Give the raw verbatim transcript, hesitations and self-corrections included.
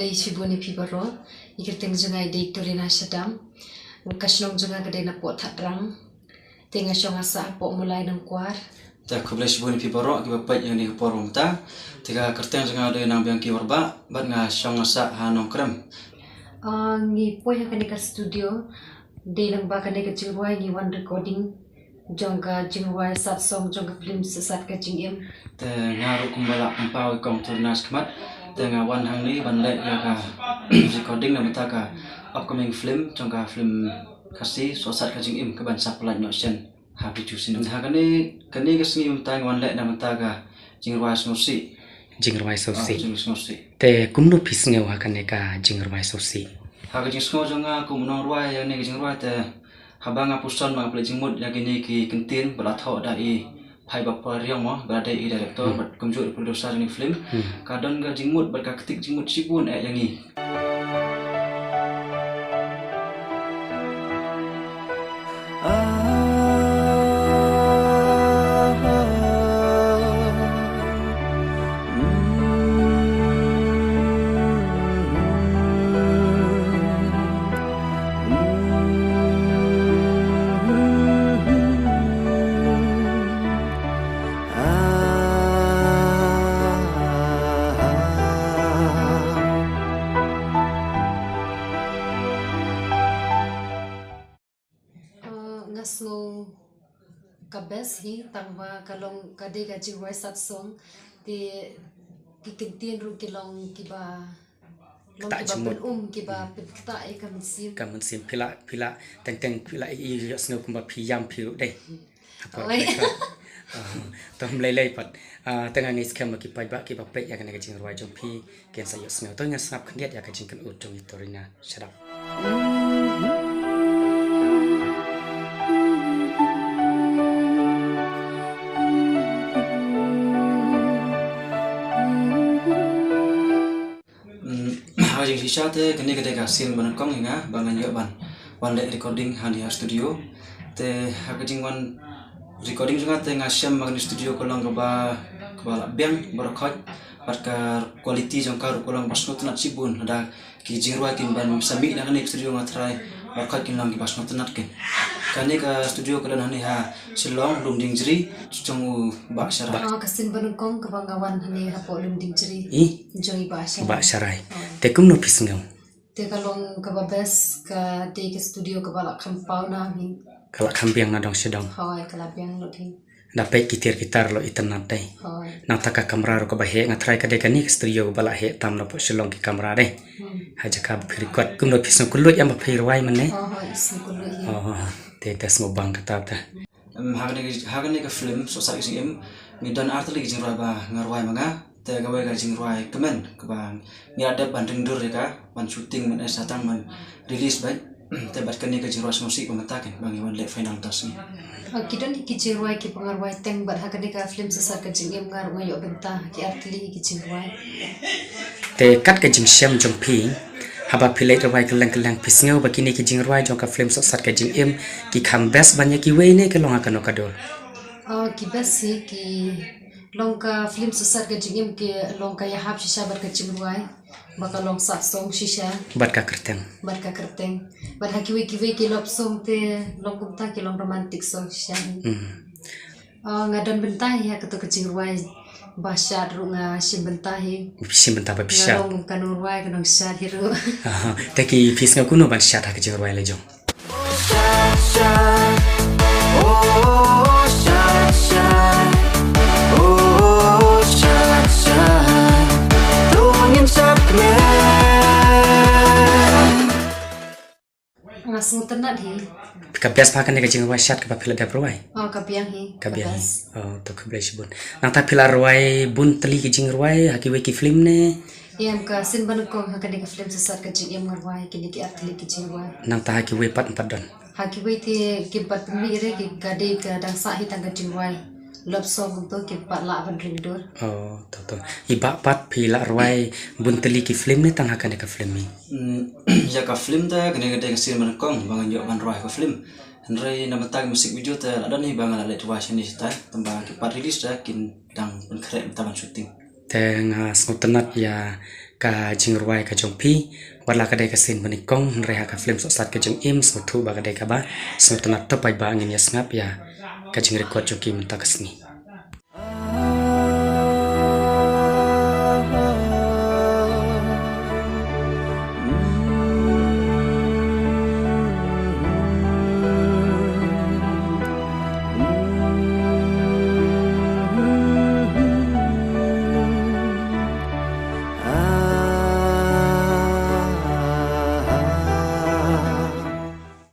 Ai shibun ïa phi baroh. Ïa kyrteng jong nga dei Torina Shadam. Ka shnong jong nga ka dei na Pok Thadrang. Te nga shong nga sah Pok Mulai Nongkwar. Te khublei shibun ïa phi baroh kiba peit ïa kane ka por mynta. Te ka kyrteng jong nga dei Nangbiang Kiwarbah bad nga shong nga sah ha Nongkrem. Ah, ngi poi ha kane ka studio. Dei lang ba kane ka jingrwai ngi wan recording jong ka jingrwai sat song jong ka film Shisha ka Jingim. Te nga ruh kumba la pynpaw ïa kong Torina shakhmat. Te nga wan hangne ban leh ïa ka recording na bynta ka upcoming film jong ka film Khasi Shisha ka Jingim kaban sa pyllait noh shen ha Bri Ju Cinema. Ha kane, kane ka sngi mynta nga wan leh na bynta ka jingrwai Sngewsih. Jingrwai Sngewsih. Ah, jingrwai Sngewsih. Te kumno phi sngew ha kane ka jingrwai Sngewsih? Ha ka jingsngew jong nga kum u nongrwai ïa kane ka jingrwai te haba nga pyrshang ba nga pynleit jingmut ïa kine ki kyntien ba la thoh da i Bhai Bapariong mo, ba dei i director bad kumjuh i producer jong kane ka film. Ka don ka jingmut bad ka ktik jingmut shibun eh ïa ngi. Ah, nga sngew ka best hi tang ba ka long ka dei ka jingrwai sat song te ki kyntien ruh ki long kiba long kiba pynum kiba pynktah ïa ka mynsiem. Ka mynsiem phi la, phi la teng teng phi la ïohsngew kumba phi ïam phi ruh dei. Oi. To ym lei lei pat. Ah, te nga ngeit skhem ba ki paidbah kiba peit ïa kane ka jingrwai jong phi kin sa ïohsngew. To ngin sngap khyndiat ïa ka jingkynnoh jong i Torina Shadap. Mm, ha jingshisha te kane ka dei ka sien ba nyngkong ïa nga ba ngan ïoh ban wan leh recording hangne ha studio. Te ha ka jingwan recording jong nga te nga shem ba kane studio ka long kaba, kaba la biang baroh khoit bad ka quality jong ka ruh ka long ba sngewtynnat shibun. Lada ki jingrwai kin ban sa mih na kane ka studio nga tharai baroh khoit kin long kiba sngewtynnat kin. Kane ka studio ka don hangne ha Shillong, Lumdiengjri, jong u Bah Sharai. Ah, ka sien ba nyngkong kaba nga wan hangne hapoh Lumdiengjri. Jong i Bah Sharai. Bah Sharai. Te kumno phi sngew? Te ka long kaba best, ka dei ka studio kaba la kham paw na hi. Ka la kham biang na dong sha dong. Hoi, ka la biang lut hi. Da peit ki tiar ki tar lo itynnat dei. Hoi. Nangta ka kamra ruh kaba heh, nga tharai ka dei kane ka studio kaba la heh tam napoh Shillong ki kamra dei. Hmm. Ha jaka ba phi record kumno phi sngew kylluid ïa ba phi rwai mynne? Hoi, hoi, sngew kylluid ïa. Oh, te, te sngewbang kata te. Em, ha kane, ha kane ka film Sohsat ka Jingim ngi don ar tylli ki jingrwai ba nga rwai ma nga. Te kawei ka jingrwai kmen kaba ngi la dep ban ring dur ïa ka ban shooting mynne sa tang ban release bad te bad kane ka jingrwai Sngewsih ba mynta kin ba ngi wan leh final mynta ka sngi. Ah, ki don ki jingrwai kiba nga rwai teng bad ha kane ka film Sohsat ka Jingim nga ruh nga ïoh bynta ki ar tylli ki jingrwai. Te kat ka jingshem jong phi haba phi leit rwai kylleng kylleng phi sngew ba kine ki jingrwai jong ka film Sohsat ka Jingim ki kham best ban ïa kiwei ne ki long ha kano ka dur? Ah, ki best hi ki long ka film Sohsat ka Jingim ki long ka ïahap shisha bad ka jingrwai. Ba ka long sat song shisha. Bad ka kyrteng. Bad ka kyrteng. Bad ha kiwei kiwei ki love song te long kumta ki long romantic song shisha. Hmm. Ah, nga don bynta hi ha kato ka jingrwai ba shad ruh nga shim bynta hi. Shim bynta ba phi shad. Nga long kum ka nongrwai ka nongshad hi ruh. Aha. Te ki phi sngew kumno ban shad ha ka jingrwai la jong? Nga sngewtynnat hi. Ka best bha kane ka jingrwai shad kaba phi la dep rwai? Oh, ka biang hi. Ka biang hi. Oh, to khublei shibun. Nangta phi la rwai bun tylli ki jingrwai ha kiwei ki film ne? Em, ka sien ba nyngkong ha kane ka film Sohsat ka Jingim nga rwai kine ki ar tylli ki jingrwai. Nangta ha kiwei pat ym pat don? Ha kiwei te kim pat pynmih re ki ka dei ka dang sah hi tang ka jingrwai love song kumto kim pat lah ban ring dur. Oh, to to. I Bah pat phi la rwai bun tylli ki film ne tang ha kane ka film hi? Hmm, ïa ka film te kane ka dei ka sien ba nyngkong ba ngan ïoh ban rwai ka film. Hynrei na bynta ka music video te la don hi ba nga la leit rwai shane shatai tang ba ki part release te kin dang pynkhreh mynta ban shooting. Te nga sngewtynnat ïa ka jingrwai ka jong phi. Wat la ka dei ka sien ba nyngkong, hynrei ha ka film Sohsat Ka Jingim, sngewthuh ba ka dei kaba sngewtynnat, to paidbah ngin ïa sngap ïa ka jingrecord jong ki mynta ka sngi.